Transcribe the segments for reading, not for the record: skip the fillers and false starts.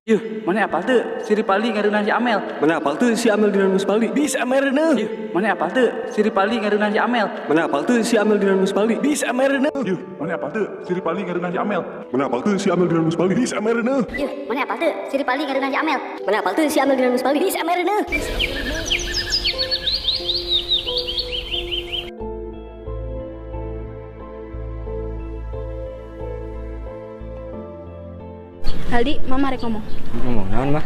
Yuh, mana apal teu si Ripaldi ngareunah si Amel? Mana apal teu si Amel dina Muspaldi? Bisa mereneuh. Yuh, mana apal teu si Ripaldi ngareunah si Amel? Mana apal teu si Amel dina Muspaldi? Bisa mereneuh. Yuh, mana apal teu si Ripaldi ngareunah si Amel? Mana apal teu si Amel dina Muspaldi? Bisa mereneuh. Yuh, mana apal teu si Ripaldi ngareunah si Amel? Mana apal teu si Amel dina Muspaldi? Bisa mereneuh. Aldi, mama rek ngomong. Ngomong naon, Mah?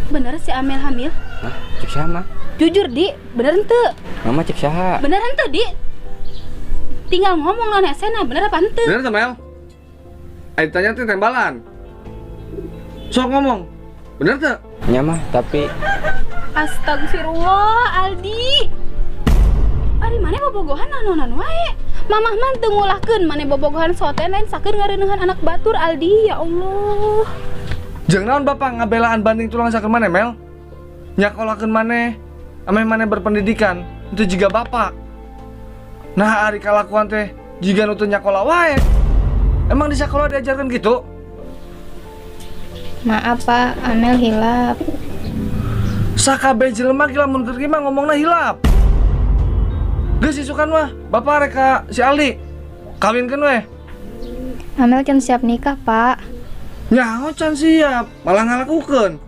Bener si Amel hamil? Hah? Cek saha, Mah? Jujur, Di, bener henteu? Mama cek saha? Bener henteu, Di? Tinggal ngomong lawan esena, bener apa henteu? Bener teh, Mel? Ayo ditanya teh tembalan. Sok ngomong. Bener teh? Nya, Mah, tapi Astagfirullah, Aldi. Ari maneh bobogohan nanonan wae. Mamah mah teu ngulahkeun maneh bobogohan soten lain sakeun ngareuneuhan anak batur, Aldi. Ya Allah. Jeung naon bapak ngabelaan banting tulang sakeun maneh, Mel? Nyakolakeun maneh, ameh maneh berpendidikan, itu juga bapak. Nah, ari kalakuan teh jiga nu teu nyakola wae. Emang di sekolah diajarkan gitu? Maaf Pak, Amel hilap. Sakabeh jelema ge lamun keur mah ngomongna hilap. Geus isukan mah, bapak rek ka si Aldi. Kawinkeun weh. Amel can siap nikah Pak. Nyaho can siap, malah ngalakukeun.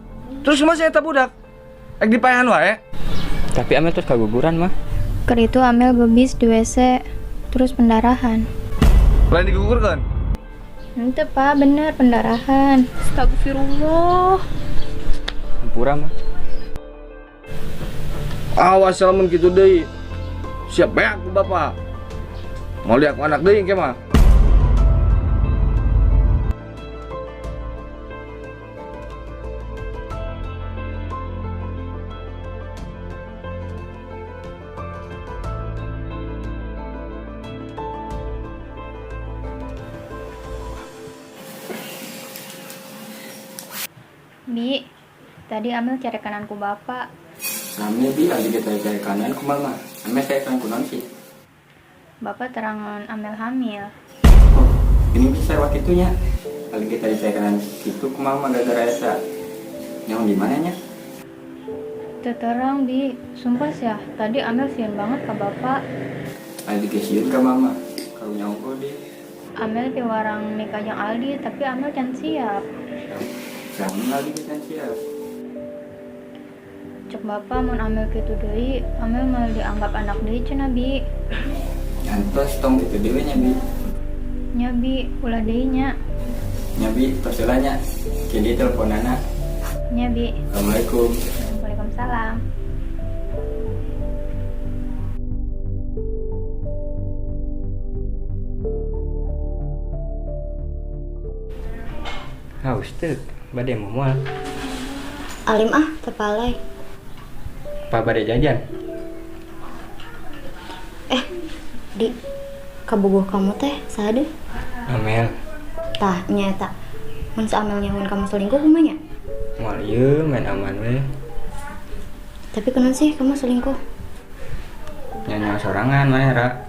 Terus masih eta budak. Ek dipaehan wae. Tapi Amel terus kaguguran, Mah. Keur itu Amel bebis di WC, terus pendarahan. Lain digugurkeun. Henteu Pak, bener pendarahan. Astagfirullah. Hampura, Mah. Awas lamun kitu deui. Siap beak ku bapak. Mau lihat ku anak deui engke mah. Bi, tadi Amel cari kanan ku bapak. Rame bi, Aldi kita cari kanan ku mama. Amel saya kanan ku naon sih? Bapak terangan Amel hamil. Oh, ini bisa waktu itunya. Aldi kita cari kanan gitu ku mama gara-gara eta. Nyaho di mana nya? Teu terang Bi, sumpah sih ya, tadi Amel sieun banget ke bapak. Aldi ge sieun ka mama. Karunya ongkoh dia. Amel piwarang nikah jeung Aldi, tapi Amel can siap. Jangan Aldi ge can siap. Cek bapak mun Amel kitu deui, Amel moal dianggap anak deui cenah Bi. Nyantos tong kitu deui nya Bi. Nya Bi, ulah deui nya. Nya Bi, tos heula nya. Kini teleponana. Nya Bi. Assalamualaikum. Waalaikumsalam. Haus teu, bade moal. Alim ah, tepalai. Apa bade jajan? Di, kabogoh kamu teh saha deh? Amel. Tah, nya eta. Mun si Amel nyahoan kamu selingkuh kumaha nya? Moal ieu main aman we. Tapi kunaon sih kamu selingkuh? Nya nyaho sorangan maneh ra.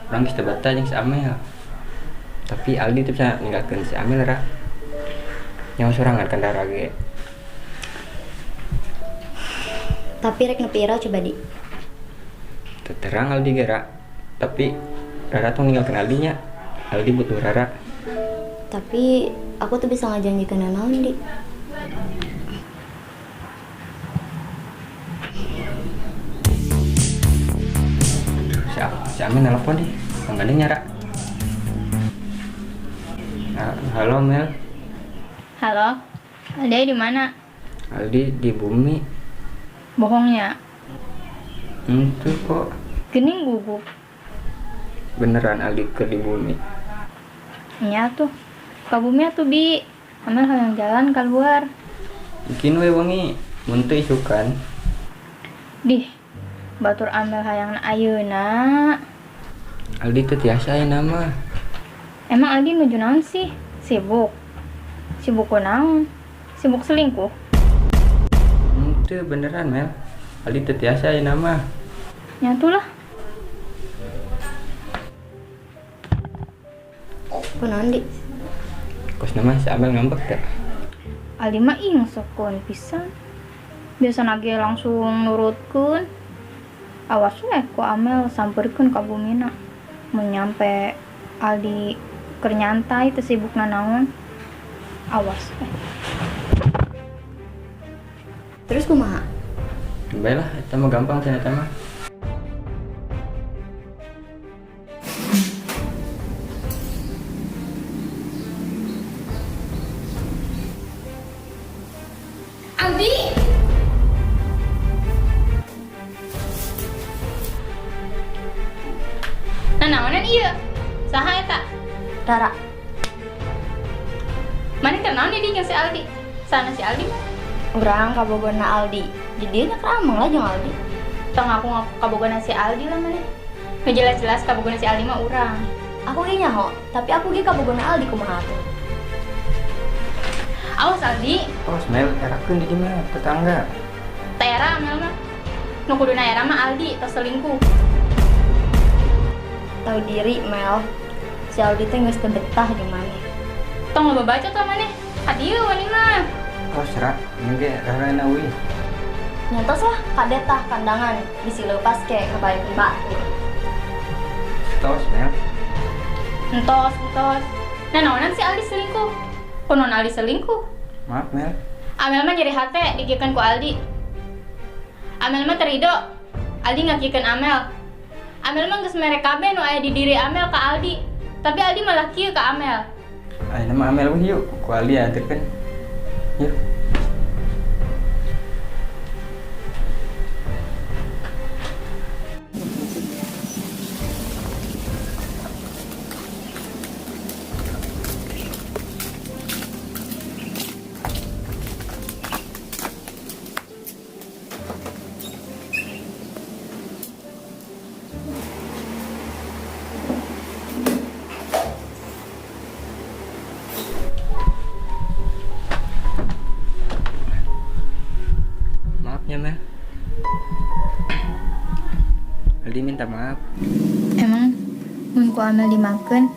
Urang geus teu betah jeung si Amel. Tapi Aldi teu bisa ninggalkeun si Amel ra. Nyaho sorangan kan dara ge. Tapi rek nepi ira coba di. Teu terang Aldi ge ra. Tapi Rara tong ninggalkeun Aldi nya. Aldi butuh Rara. Tapi aku tuh bisa ngajanjikeun naon di. Si Amel nelpon deh. Enggak nyara. Halo Mel. Halo, Aldi di mana? Aldi di bumi. Bohongnya. Itu kok. Gening gugup. Beneran Aldi ke di bumi. Nya tuh. Ke bumi atuh Bi. Amel hayang jalan keluar. Bikin we wengi, mun teu isukan. Dih, batur Amel hayangna ayeuna. Aldi teu tiasa ayeuna mah. Emang Aldi nuju naon sih? Sibuk. Sibuk ku naon? Sibuk selingkuh. Henteu beneran Mel. Aldi teu tiasa ayeuna mah. Nya tuh lah. Kunaon Di? Kosna mah si Amel ngambek teh. Aldi mah ingsokeun pisan. Biasana ge langsung nurutkeun. Awas we ku Amel samperkeun ka bumina. Mun nyampe Aldi keur nyantai teu sibuk nanaon. Awas we. Terus kumaha? Baiklah, eta mah gampang cenah eta mah. Aldi! Nanaonan ieu? Saha eta? Rara. Maneh teh naon di dinya si Aldi? Sana si Aldi mah. Urang kabogona Aldi. Jadi nya kerameng lah jeung Aldi. Tong aku kabogona si Aldi lah maneh. Nu jelas-jelas kabogona si Aldi mah urang. Aku ge nyaho, tapi aku ge kabogona Aldi kumaha atuh. Awas Aldi. Awas Mel, erakeun di dieu mah tetangga. Teh era Mel mah. Nu kuduna era mah Aldi tos selingkuh. Tahu diri Mel. Si Aldi teh geus teu betah jeung maneh. Tong loba bacot lah maneh. Ka dieu wani mah. Awas Ra, ieu ge rarana euy. Nyantos lah kade tah kandangan bisi leupas ke kabaekeun batur. Tos Mel. Entos, entos. Nah, naonan si Aldi selingkuh? Kunaon Aldi selingkuh? Maaf Mel. Amel mah nyeri hate dikiekeun ku Aldi. Amel mah terido. Aldi ngakiekeun Amel. Amel mah geus mere kabeh nu aya di diri Amel ka Aldi. Tapi Aldi malah kieu ka Amel. Ayeuna mah Amel weh yuk, ku Aldi anterkeun. Yuk. Maafnya Mel. Aldi minta maaf. Emang mun ku Amel dimaafkeun,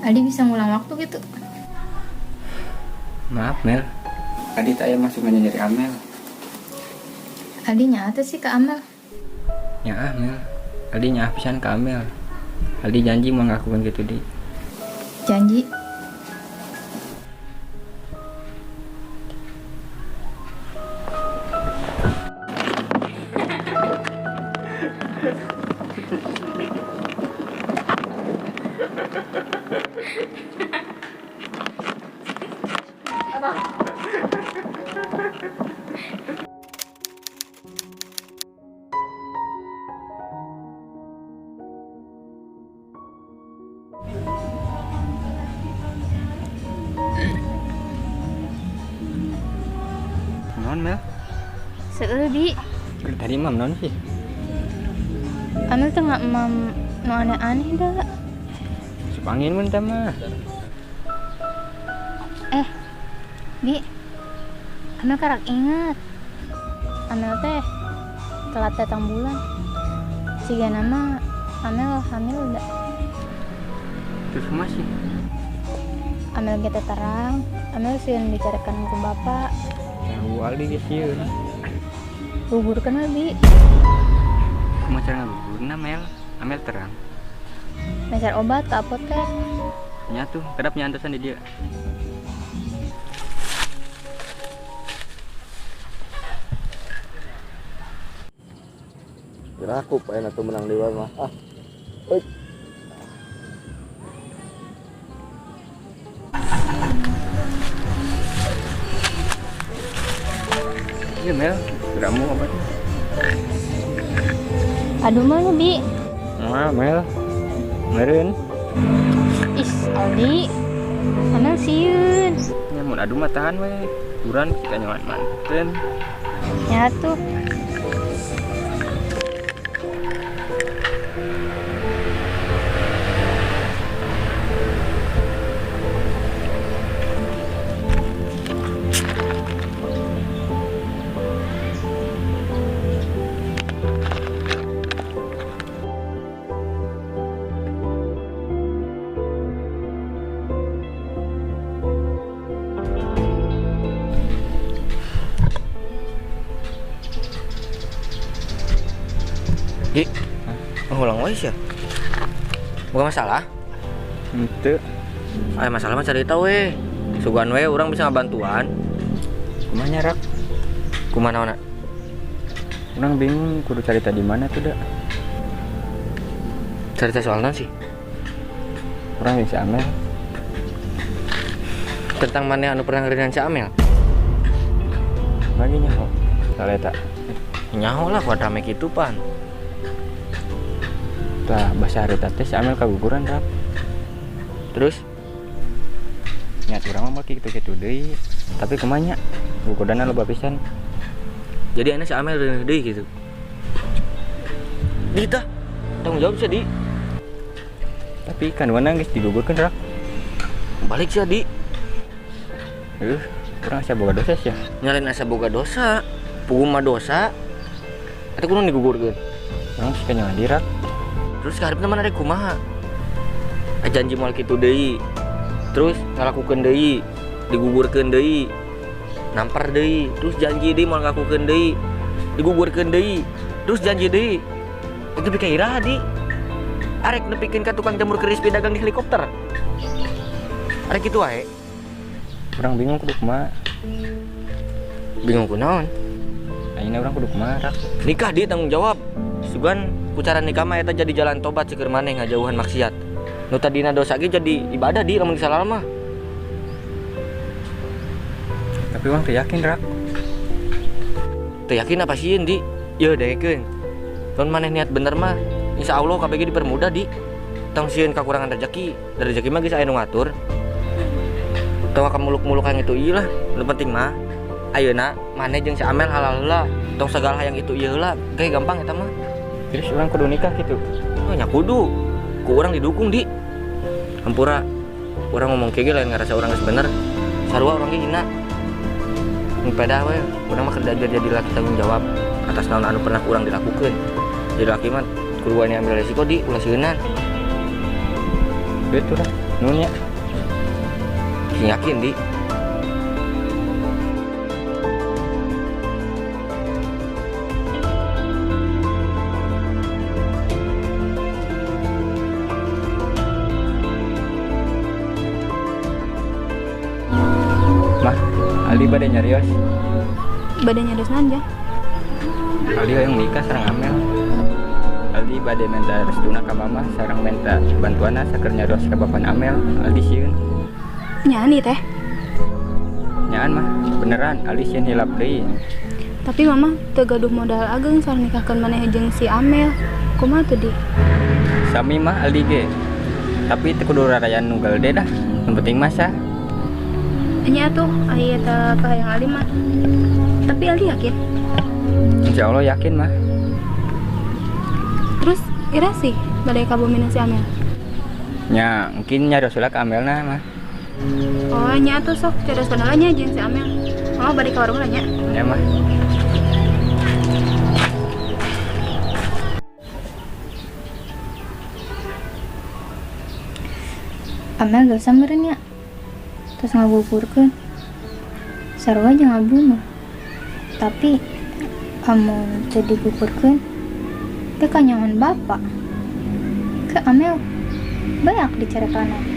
Aldi bisa ngulang waktu gitu. Maaf Mel. Aldi tak aya maksud nyari Amel. Aldi nyaah teh sih ke Amel. Nyaah Mel. Aldi nyaah pisan ke Amel. Aldi janji mau ngelakuin gitu di. Janji. Non Mel. Seueur Bi. Tadi mam non sih. Amel teh nggak mam nu aneh-aneh dah. Sepangin mun teh mah. Bi. Amel karak inget. Amel teh telat datang bulan. Siga nama Amel hamil udah. Terus kumaha sih? Amel ge teh terang. Amel sieun dicarikan ku bapak. Tahu Aldi ge sieun. Gugurkeun we Bi. Kumaha cara ngagugurna Mel? Amel terang. Meser obat ke apotek. Nya tuh, kedap nya antosan di dieu. Kira aku pengen atuh menang dewa mah. Ah. Oi. Iya Mel, geramu obatnya. Aduh mah Bi. Nah, Mel. Meureun. Ih, Aldi. Amel sieun. Nya mun adu mah tahan we. Turan kita nyaman manten. Ya tuh. Di, ngulang wae sia. Bukan masalah. Henteu. Aya masalah mah carita we. Sugan we urang bisa ngabantuan. Kumaha nya, Rak? Kumaha naonna? Urang bingung kudu carita di mana tuh da. Carita soal naon sih? Urang jeung si Amel. Tentang maneh anu pernah ngeureunan si Amel. Lagi nyaho. Salah eta. Nyaho lah kuat rame kitu pan. Tah bahasa harita teh si Amel kaguguran, Rak. Terus Nya urang mah kitu-kitu deui. Tapi kumaha nya? Gugodana loba pisan. Jadi ayeuna si Amel reuneuh deui gitu. Di tah. Tanggung jawab sih, Di. Tapi kandunganna geus digugurkeun, Rak. Balik sih, Di. Urang asa boga dosa sia. Nyalain asa boga dosa. Puguh mah dosa. Eta kudu digugurkeun. Urang suka nyawa di, Rak. Terus kaharepna mana rek kumaha? Janji moal kitu deui. Terus ngalakukeun deui, digugurkeun deui. Nampar deui, terus janji deui moal ngalakukeun deui. Digugurkeun deui, terus janji deui. Itu nepi ka iraha, Di? Arek nepikeun ka tukang jamur crispy dagang di helikopter. Arek kitu wae. Urang bingung kudu kumaha. Bingung kunaon? Ayeuna urang kudu kumaha, Rak? Nikah dia tanggung jawab. Sugan ku cara nikah mah eta jadi jalan tobat seueur maneh ngajauhan maksiat. Nu tadina dosa ge jadi ibadah di lamun salah mah. Tapi urang teu yakin, Rak. Teu yakin apa sieun, Di? Yeuh dengekeun. Lamun maneh niat bener mah, insya Allah KBG dipermudah, Di. Tong sieun kakurangan rezeki, da rezeki mah geus aya nu ngatur. Tong ka muluk-muluk yang itu ieu lah. Nu penting mah ayeuna maneh jeung si Amel halal heula. Tong sagala hayang itu ieu heula, ge gampang eta mah. Terus urang kudu nikah gitu. Oh, nya kudu. Ku urang didukung, Di. Hampura. Urang ngomong kieu ge lain ngarasa urang geus bener. Sarua urang ge hina. Nu pedah we, urang mah kerja jadi laki tanggung jawab atas naon anu pernah kurang dilakukeun. Jadi laki mah kudu wani ambil resiko, Di, ulah sieunan. Betul, Rak. Nuhun nya. Sing yakin, Di. Mah, Aldi bade nyarios. Bade nyarios naon ja? Aldi hoyong nikah sareng Amel. Aldi bade minta restuna ka mama sareng minta bantuanna saker nyarios ka bapana Amel. Aldi sieun. Nyaan ieu teh. Nyaan mah, beneran Aldi sieun hilap deui. Tapi mama teu gaduh modal ageng sareng nikahkeun maneh jeung si Amel. Kumaha tuh, Di? Sami mah Aldi ge. Tapi teu kudu rarayaan nu gede dah. Nu penting mah sah. Nya tuh aya eta kahayang Aldi mah. Tapi Aldi yakin? Insya Allah yakin mah. Terus ira sih bade ka bumina si Amel. Nya, mungkin nyarios heula ka Amelna mah. Oh, nya tuh sok carios heula nya jeung si Amel. Mama bade ka warung lah nya. Nya mah. Amel dosa meureun nya. Terus ngagugurkeun. Sarua jeung ngabunuh. Tapi amun teu digugurkeun teh kanyahoan bapak. Ke Amel banyak dicarekana.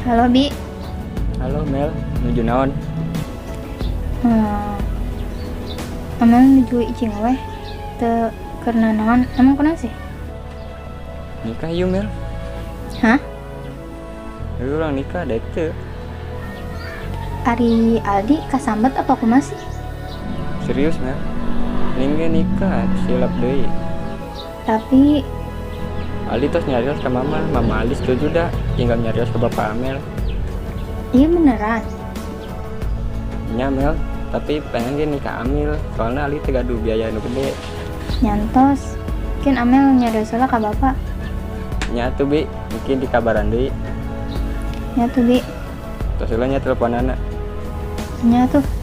Halo Bi. Halo Mel, nuju naon? Amel nuju icing weh. Teu karena naon? Emang kunaon sih? Nikah yuk Mel. Hah? Lu urang nikah dek teu. Ari Aldi kasambat apa kumaha sih? Serius Mel? Ning ge nikah silap deui. Tapi Aldi tos nyarios ke mama, mama Aldi setuju dah, tinggal nyarios ke bapak Amel. Iya beneran. Nya Mel, tapi pengen ge nikah Amil, soalnya Aldi teu gaduh biaya nu gede. Nya entos, mungkin Amel nyarios heula ka bapak. Nya tuh Bi, mungkin dikabaran deui. Nya tuh Bi. Tos heula nya teleponanna. Nya tuh.